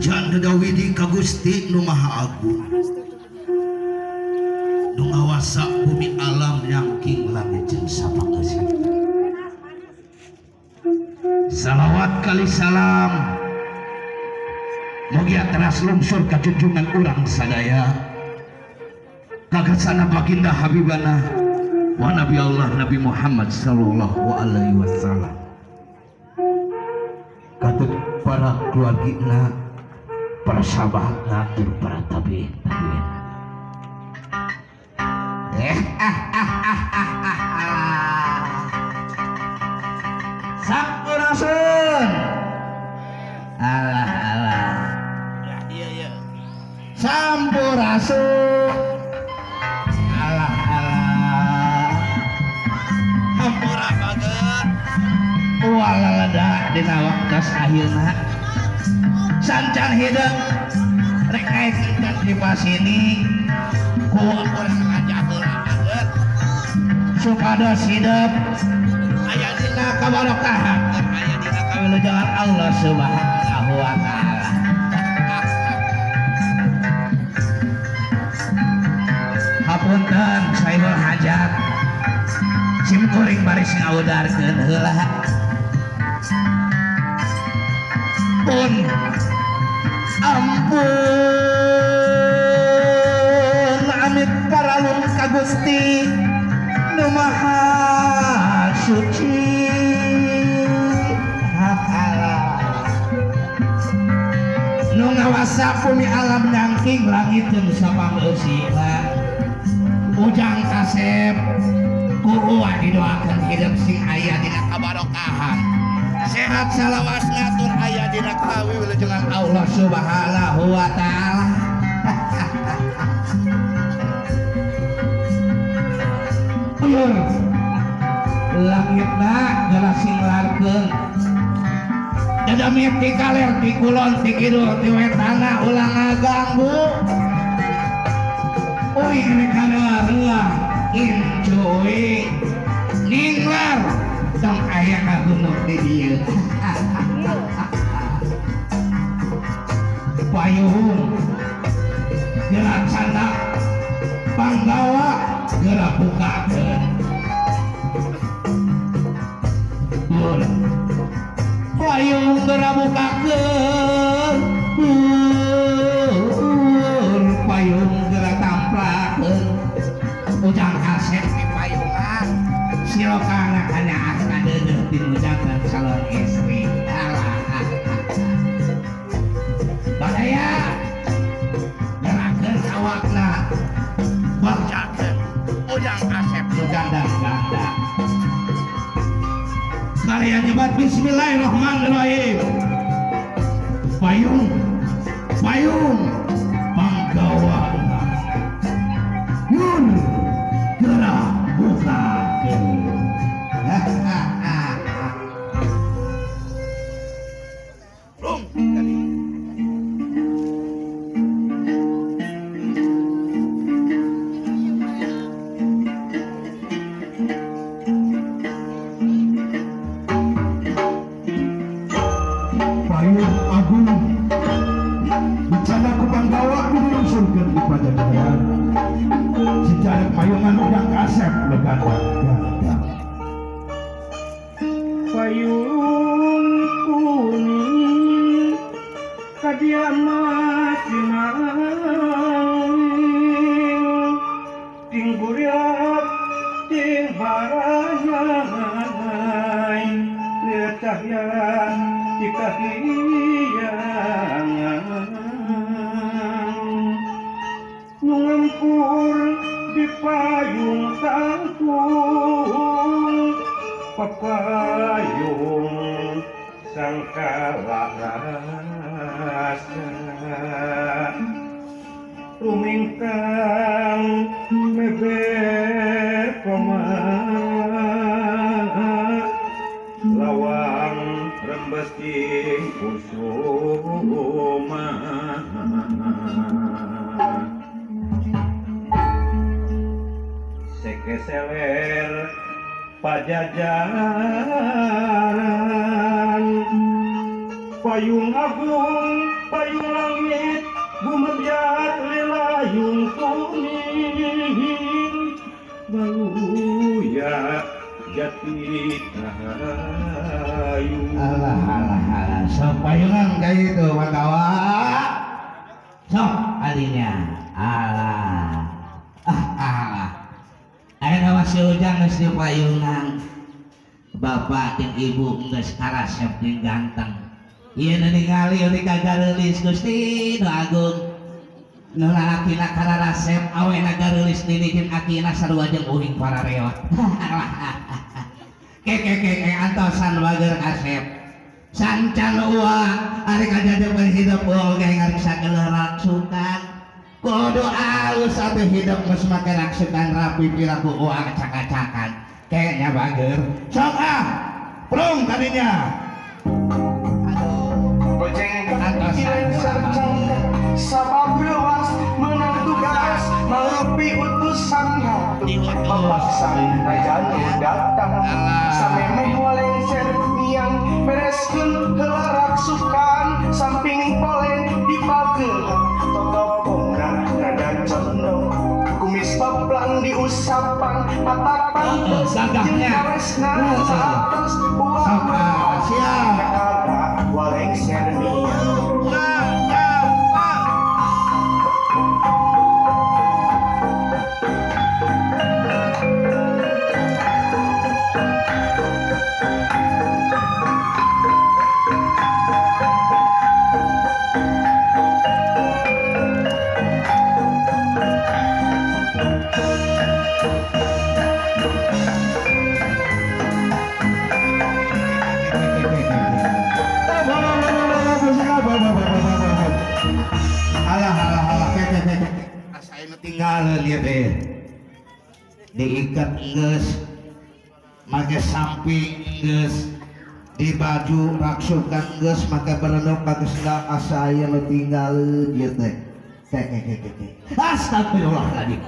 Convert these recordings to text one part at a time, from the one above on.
Sejak Dawidi ka Gusti nu Maha Agung nu ngawasa bumi alam nyangking langit jeung sapangeusi. Salawat kali salam mugia teras lungsur ka junjungan urang sadaya kagesana baginda habibana wa nabi Allah Nabi Muhammad sallallahu alaihi wasallam. Katut para keluargina, para sahabatna, tur para tabiin tabiin. Sampurasun. Alah alah. Ya iya iya. Sampurasun. Alah alah. Hampura banget. Walalada dina waktos akhirna sancan hideung rek naekeun di pasini ku urang aja heula banget supados hidup aya dina kabarokahan aya dina kawilujengan Allah Subhanahu wa taala. Hapunten saibul hajat sim kuring baris ngaudarkeun heula. Pun ampun amit paralun ka Gusti nu Maha Suci. Nu ngawasa bumi alam nyangking langit jeung sapanggeusina. Ujang kasep ku uwa didoakeun hidup sing aya dina kabarokahan, sehat salawasna tur aya dina kawilujengan Allah Subhanahu wa taala. Uyur langitna geura singlarkeun dadamit ti kaler ti kulon ti kidul ti wetana ulah ngaganggu. Uing rek heula incuing ninglar tong aya kagunuk di dieu. Payung gerak sandak panggawa gerak bukakeun. Payung gerak bukakeun, payung gerak tamplakeun. Ujang kasep di payungan silokana kanyaah kadeudeuh dinujakeun calon istri. Alah badaya gerakeun awakna bagjakeun ujang kasep nu ganda-ganda. Kalian nyebat bismillahirrahmanirrahim. Payung payung panggawa yun gerak bukakeun. Rung tadi. Payung agung bencana ku panggawa dilungsurkeun di pajajaran. Secara payungan ujang kasep leganda. Payung kuning kadia masinaing ting guriat ting barayang lir cahya di kahiyangan nu ngempur di payung tangtung papayung sangkala rasa rumingkang meber koma lawang rembes ting kusuma. Sekeseler pajajaran payung agung Payung langit gumerjat lelayung kuning baluya jati rahayu. Alah alah alah sok payungan kayak itu matawa sok alinya alah ah alah ayeuna mah si Ujang geus di payungan bapak jeung ibu geus karasep jeung ganteng ieu nu ningali euy kagareulis Gusti nu agung nu lalakina kararasep awena gareulis nini jeung akina sarua jeung uing parareot. Ke ke ke ke antosan bager kasep sancan uang ari kajadepan hidup oge ngariksa geuleuh raksukan kudu alus atuh hidup geus make raksukan rapi piraku uang cakacakan kayaknya bager sok ah prung tadinya. Sabab luas menang tugas melupi utusan memaksa raja nu datang samemeh walengser miang bereskeun heula raksukan samping polen dipageul totopongna rada condong kumis paplang diusapan mata pantes jeung kawesna saatos uang siap walengser miang. Tinggal lihat deh diikat geus make samping geus di baju raksukan geus make berenuk make sendal asa aya nu tinggal ieu teh teh teh teh astagfirullahaladzim.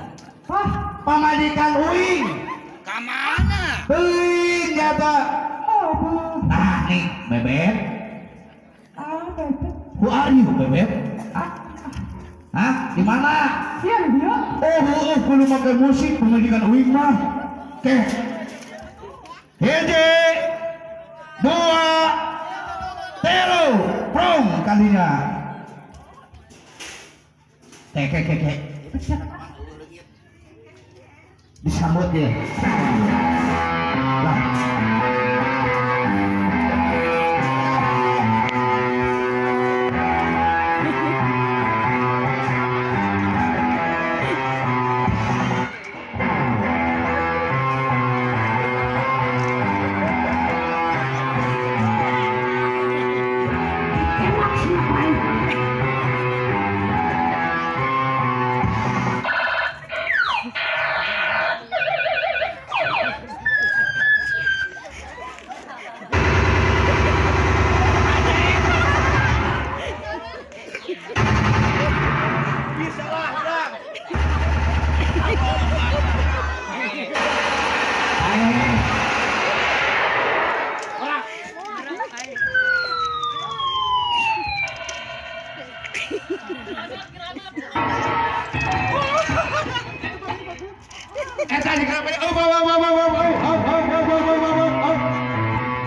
Hah, pamajikan uing ka mana teuing nyata. Nah nih bebek, who are you bebek? Hah? Di mana? Iya, dia. Oh, kudu make musik pamajikan uing mah. Oke. Hiji, dua, telu, prong kalinya. Teh, ke, ke, ke. Disambut ya. Lah.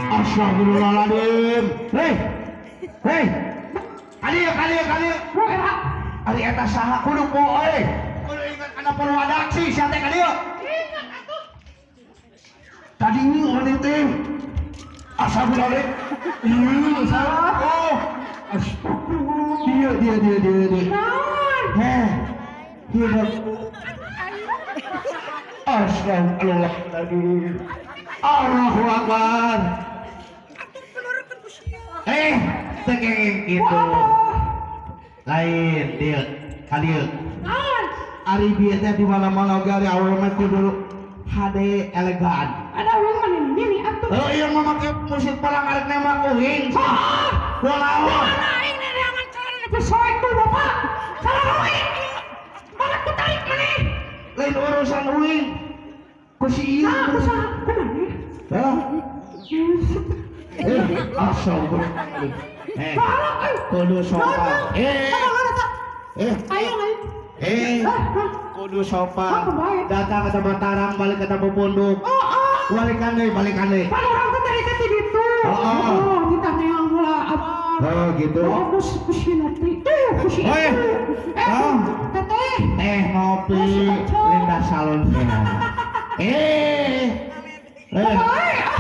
Astagfirullahaladzim. Hei, hei, kali kali kali. Ari eta saha kudu po euy. Kudu ingat kana Purwadaksi sia teh ka dieu. Ingat atuh. Tadi ini urang teh. Astagfirullahaladzim. Ih, salah. Oh. Astagfirullah. Dia dia dia dia dia. Naon? Heh. Hidup. Astagfirullahaladzim. Allahu Akbar. Tekeng gitu. Lain deal kadieu. Naon? Ari bieu teh di mana-mana oge ari awewe mah kudu hade elegan. Ada urang mah nini atuh. Heuh ieu mah make musik perang arek nembak uing. Hah? Kunaon? Mana aing neangan calon besok tuh bapak. Salah uing. Banget ku tarik maneh. Lain urusan uing. Ku si ieu. Ah, ku saha? Ku maneh? Hah? Astagfirullahaladzim. Kudu sopan. Kudu sopan. Datang ke Mataram, balik ke Punduk. Balikan deui, balikan deui. Pan urang teh tadi teh di ditu. Oh, kita neang heula abang. Oh, gitu. Oh, ku si Nopi. Tuh, ku si itu. Teteh. Teh ngopi Linda Salon.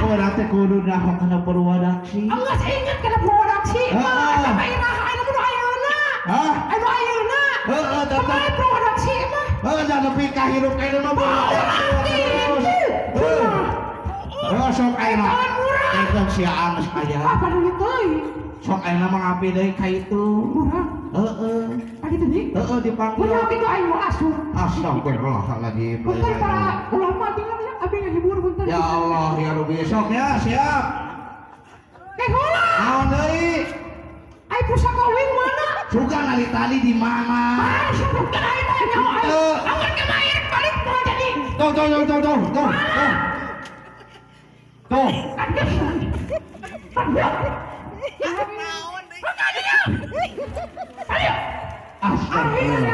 Urang teh kudu nyaho kana Purwadaksi. Geus inget kana Purwadaksi. Mah eta mah iraha anu kudu ayeuna. Hah? Anu ayeuna. Heeh, teteh. Purwadaksi mah. Heuh, da nepi ka hirup ayeuna mah. Oh, sok ayeuna. Teh sia geus aya. Apa duit teuing? Sok ayeuna mah ngapi deui ka itu. Urang. Heeh. Pagi tadi? Heeh, dipanggil. Urang kitu aing mau asup. Astagfirullahaladzim. Punten para ulama tinggal ya, abdi ngahibur punten. Ya Allah, ya Rabbi, sok ya, siap. Teh heula. Naon deui? Ai pusaka uing mana? Suka ngali tali di mana? Ah, sebutkeun aing teh nyaho aing. Amun kemarin balik mau jadi. Tuh, tuh, tuh, tuh, tuh, tuh. Tuh. Astagfirullah.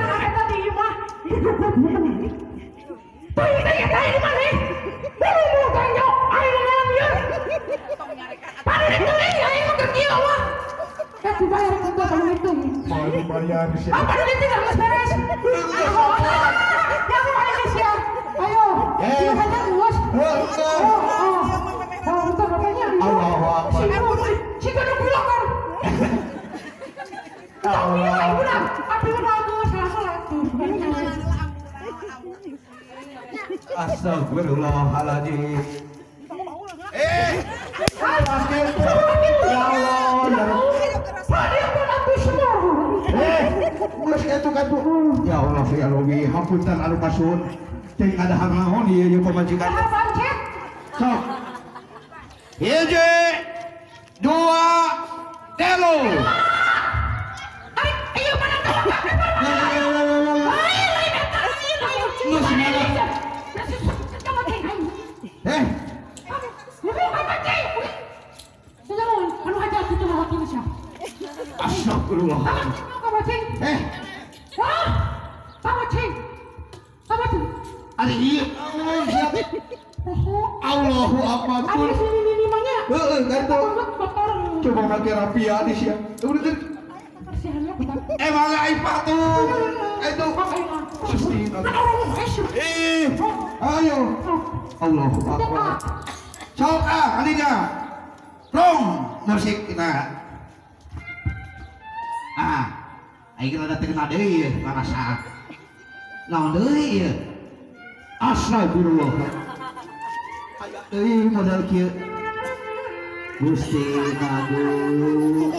Astagfirullahaladzim. Ya Allah, ya Allah, ya Rabbi, hapunten anu kasuhun. Teuing ada hangahon ieu ieu pamajikan. Sok. Hiji, dua, telu. Astagfirullah. Ari ieu Allahu Akbar. Heeh, kan coba make rapia di sia. Mangga ai patung. Itu. Ayo. Allahu Akbar. Sok ah kalinya. Rong musik kita. Ah, aing rada teu kena deui ngarasa. Naon deui ieu? Astagfirullah. Aya deui modal kieu. Gusti aduh.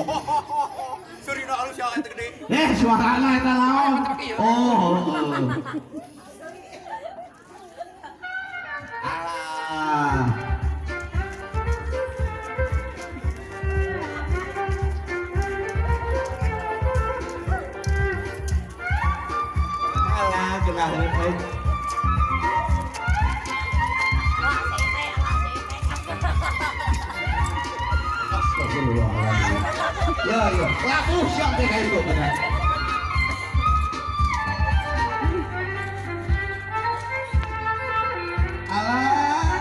Surina alus ya eta gede. Suarana eta naon? Oh, heeh. Alah. Alah, genaheun euy. Ya, ya. Laku siap deh kayak itu. Alah,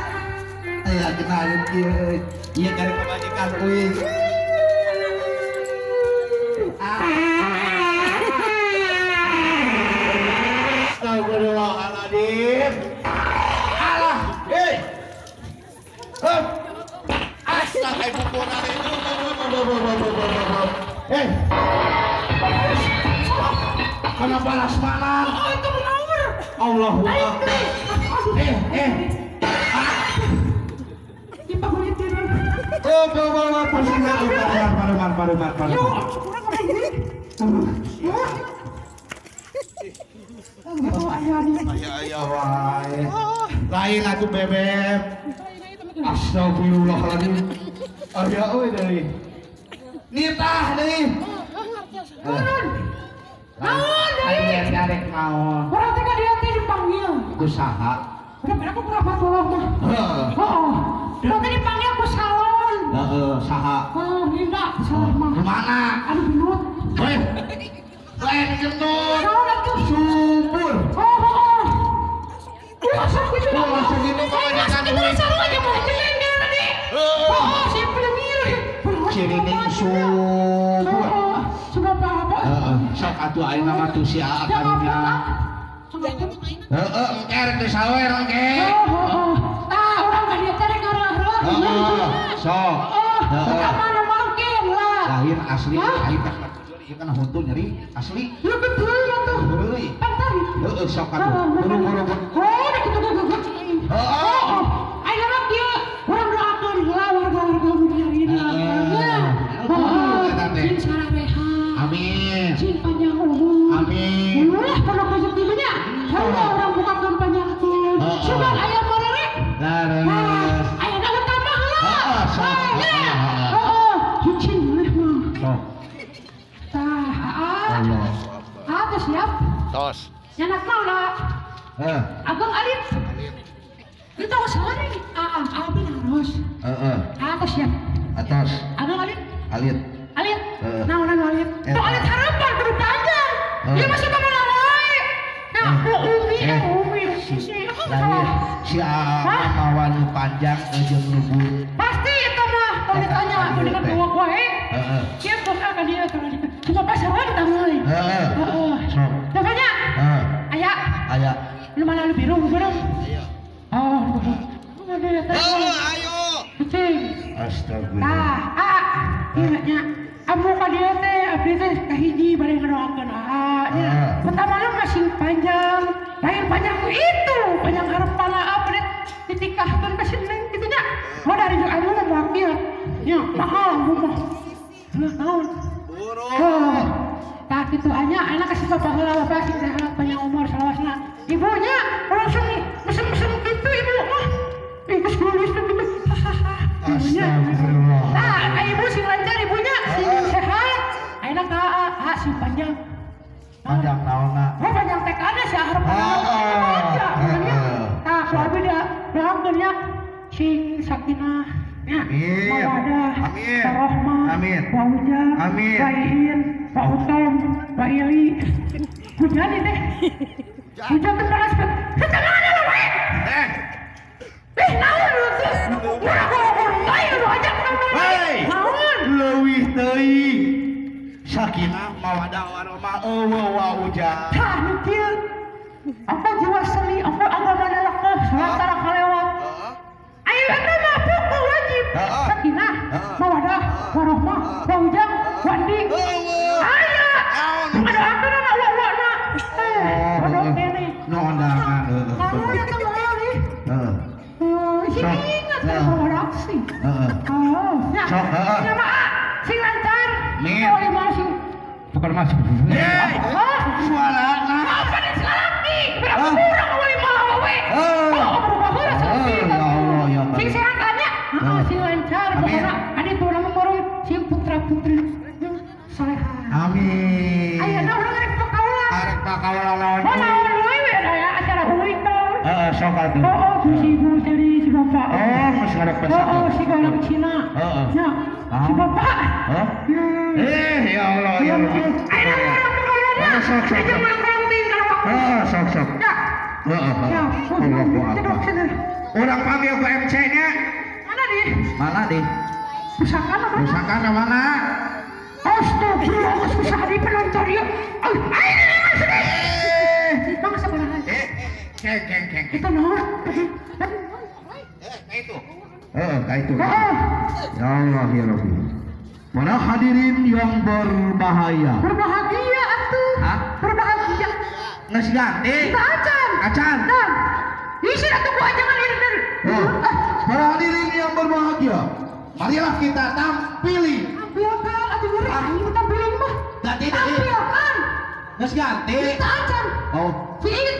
aya kenalin kieu. Ieu kari pamajikan euy. Astagfirullahaladzim. Alah, hei. Hup. Kenapa lasmanan? Oh, itu menawar. Allahu Akbar. Lain atuh bebek. Astagfirullahaladzim. Aya euy deui. Nitah deui. Naon deui? Arek naon? Urang teh ka dieu teh dipanggil. Ku saha? Udah aku kerabat tolong mah. Heeh. Heeh. Urang teh dipanggil ku salon. Heeh, saha? Oh, Linda, salah mah. Mana? Aduh gendut. Weh. Lain gendut. Subur. Oh, oh. Masuk gitu. Masuk gitu kebanyakan duit. Oh, si pelemir. Cirining subur. Sudah apa-apa. Heeh, sok atuh ayeuna mah tuh si Aa karunya. Heeh, engke rek disawer engke. Heeh. Ah, urang ka dieu teh rek ngarah-rah. Heeh, sok. Heeh. Mana mungkin lah. Lain asli, aing teh ieu kan huntu nyeri asli. Ya betul ya tuh. Heureuy. Pantai. Heeh, sok atuh. Buru-buru. Oh, da kitu gegeut. Heeh. Ayeuna mah kieu, urang doakeun heula warga-warga nu di dieu. Heeh. Sing sararehat. Amin. Sing panjang umur. Amin. Ulah pondok rezeki mah nya. Sarua urang bukakeun panjangkeun. Sugan aya marere. Leres. Ayeuna utama heula. Heeh, sok. Heeh. Hiji mah. Sok. Tah, aa. Allah. Ah, teh siap. Tos. Nyanak mah ulah. Heeh. Ageng alit. Itu sore. Aa, abi harus. Heeh. Ah, teh siap. Atas. Ageng alit. Alit. Alit. Naon anu alit? Tuh alit harapan kudu panjang. Ieu masih ka mana wae. Nah, ku umi, umi. Lain si Aa mawa nu panjang jeung nu buleut. Pasti eta mah tong ditanya aku dengan dua wae. Heeh. Kieu kok ka dieu tong. Cuma pasar wae ditangeuy. Heeh. Heeh. Sok. Makanya Heeh. aya. Aya. Nu mana nu biru biru? Ayo. Oh, mana ya teh? Ayo. Kucing. Astagfirullah. Tah, aa. Ieu nya. Amu ka dieu teh abdi teh kahiji bade ngadoakeun aa nya. Pertama mah sing panjang, lain panjang itu, panjang harapan aa bade ditikahkeun ka si Neng kitu nya. Oh dari jeung amu mah wakil. Nya mahal amu mah. Heuh naon? Buru. Tah kitu anya ayeuna kasih bapak heula bapak sing sehat panjang umur salawasna. Ibunya langsung mesem-mesem kitu ibu mah. Ih geus geulis kitu. Hahaha. Ibunya. Astagfirullah. Tah, ibu sing lancar ibunya, sing sehat. Ayeuna ka aa sing panjang. Panjang naonna? Oh, panjang TKD sih harapan. Heeh. Tah, ku abi da doakeun nya sing sakinah nya. Amin. Mawadah. Amin. Warahmah. Amin. Wa ujang. Amin. Wa iin, wa utom, wa ili. Hujan ini teh. Hujan teh panas. Heuh mana lu wae? Eh. Ih, naon lu teh? Urang urang ayo lu ajak Hei. Naon? Leuwih teuing. Sakinah mawadah warahmah eueuh wa ujang. Tah nu kieu. Apa jiwa seni, apa agama lekeh, salat tara kalewat. Ayo eta mah pokok wajib. Sakinah, mawadah, warahmah, wa ujang, wa andi. Aya. Ngadoakeun anak uwa-uwana. Eh, bodoh keneh. Nu ondangan heueuh. Naon eta mah euy? Heeh. Oh, Sok. ingat teh beraksi. Heeh. Oh, nya. Sok, heeh. Nya mah ah, sing lancar. Amin. Oh, lima sing Bukan masuk. Hei, Hah? suarana. Apa nih salaki? Berapa Hah? kurang awal lima awewe? Oh. Oh, berubah heula salaki. Oh, ya Allah, ya Allah. Sing sehat anya. Heeh, Oh. sing lancar Amin. pokona adi tuh nama morong sing putra putri soleha. Amin. Ayeuna urang rek pakaula. Arek pakaula lawan. Oh, naon wae we aya acara uing teh. Heeh, sok atuh. Oh, oh, ku si ibu tadi si bapak. Oh, geus ngarep Oh, oh, si orang Cina. Heeh. Ya, si bapak. Hah? Eh, ya Allah, ya Rabbi. Ayeuna urang pakaulana. Oh, sok, sok, Ayo sok. mangkrong tinggal waktu. Heeh, sok sok. Ya. Heeh. Ya, Allahu cedok Akbar. sini. Urang panggil ku MC-nya. Mana nih? Mana deh? Pusaka mana? Pusaka mana? Astagfirullah, geus bisa di penonton ieu. Ayo, ayo, ayo, Eh, Bang sabaraha? eh, keng keng keng. Itu naon? Eh, itu. Heeh, ka itu. Heeh. Ya Allah ya Rabbi. Para hadirin yang berbahaya. Berbahagia atuh. Hah? Berbahagia. Geus ganti. Kita acan. Acan. Dan isi atuh ku ajangan ieu der. Oh. Para hadirin yang berbahagia, marilah kita tampili. Tampilkan atuh nyeri aing tampilin mah. Ganti deui. Tampilkan. Geus ganti. Kita acan. Oh, Si inget.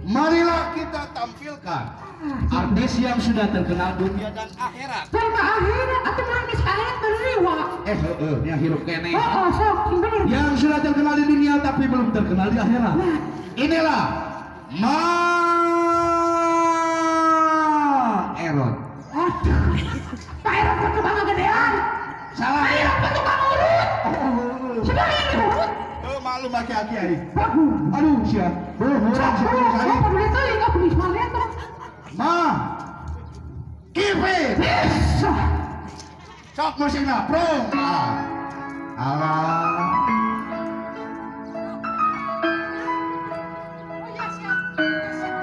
marilah kita tampilkan artis yang sudah terkenal dunia dan akhirat. Dan ke akhirat atuh mah geus akhirat bener wa. Eh, heeh, nya hirup keneh. Heeh, sok sing bener. Yang sudah terkenal di dunia tapi belum terkenal di akhirat. Nah. Inilah Ma Erot. Ah, Pak Erot mah tukang gedean. Salah. Pak Erot mah tukang urut. Sudah yang diurut. Oh, maklum aki-aki ari. Bagus. Aduh sia. Bohong sia Saya peduli teuing aku geus malian tuh. Ma. Kipe. Bisa. Sok musikna, prong. Ah. Alah. Oh ya siap. Siap.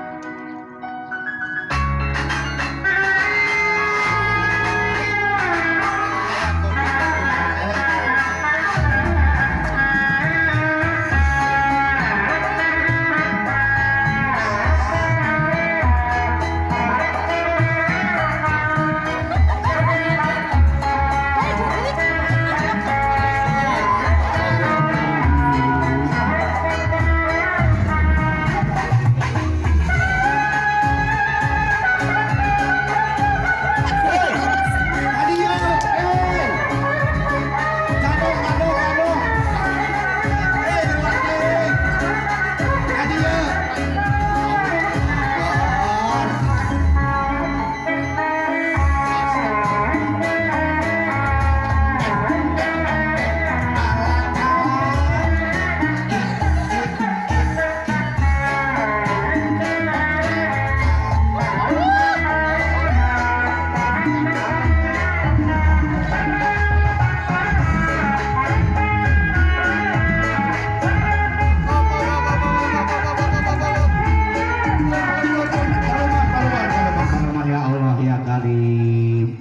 Ya Allah ya Karim.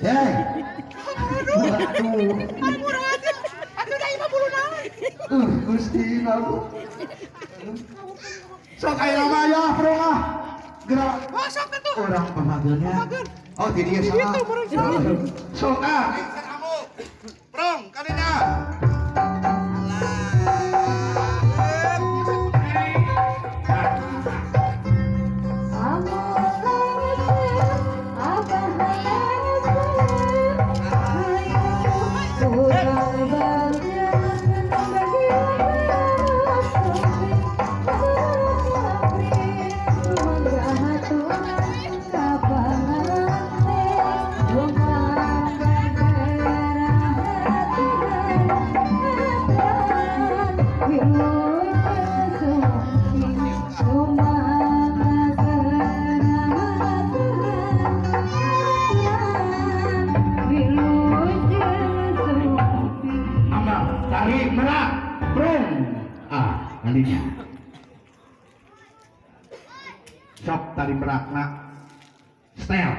Hei. Aduh. Aduh dah 50 naon. Gusti aku. Sok aya mah ya prong ah. Gerak. Oh sok atuh. Urang pamageunnya. Oh di dieu salah. Sok ah. Prong kadinya. Tarik merak, prong. Ah, kalinya. Sok tari merakna. Setel.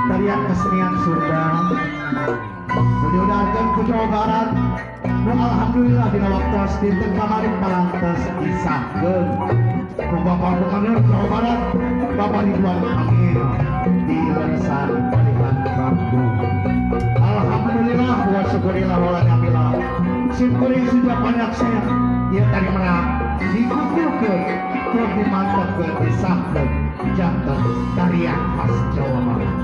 Tarian kesenian Sunda mudah-mudahan ku Jawa Barat nu alhamdulillah dina waktos dinten kamari palantos disahkeun ku Bapak Gubernur Jawa Barat Bapak Ridwan Kamil di Leresan Palihan Bandung. Alhamdulillah wa syukurillah wa ni'millah. Syukuri sudah banyak saya ieu tari merak dikukuhkeun keur dimantepkeun disahkeun janten tarian khas Jawa Barat.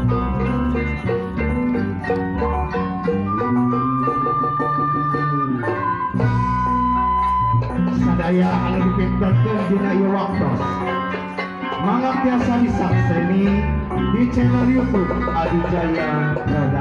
Sadaya anu dipinterkeun dina ieu waktos mangga tiasa disakseni di channel YouTube Adi Jaya Production.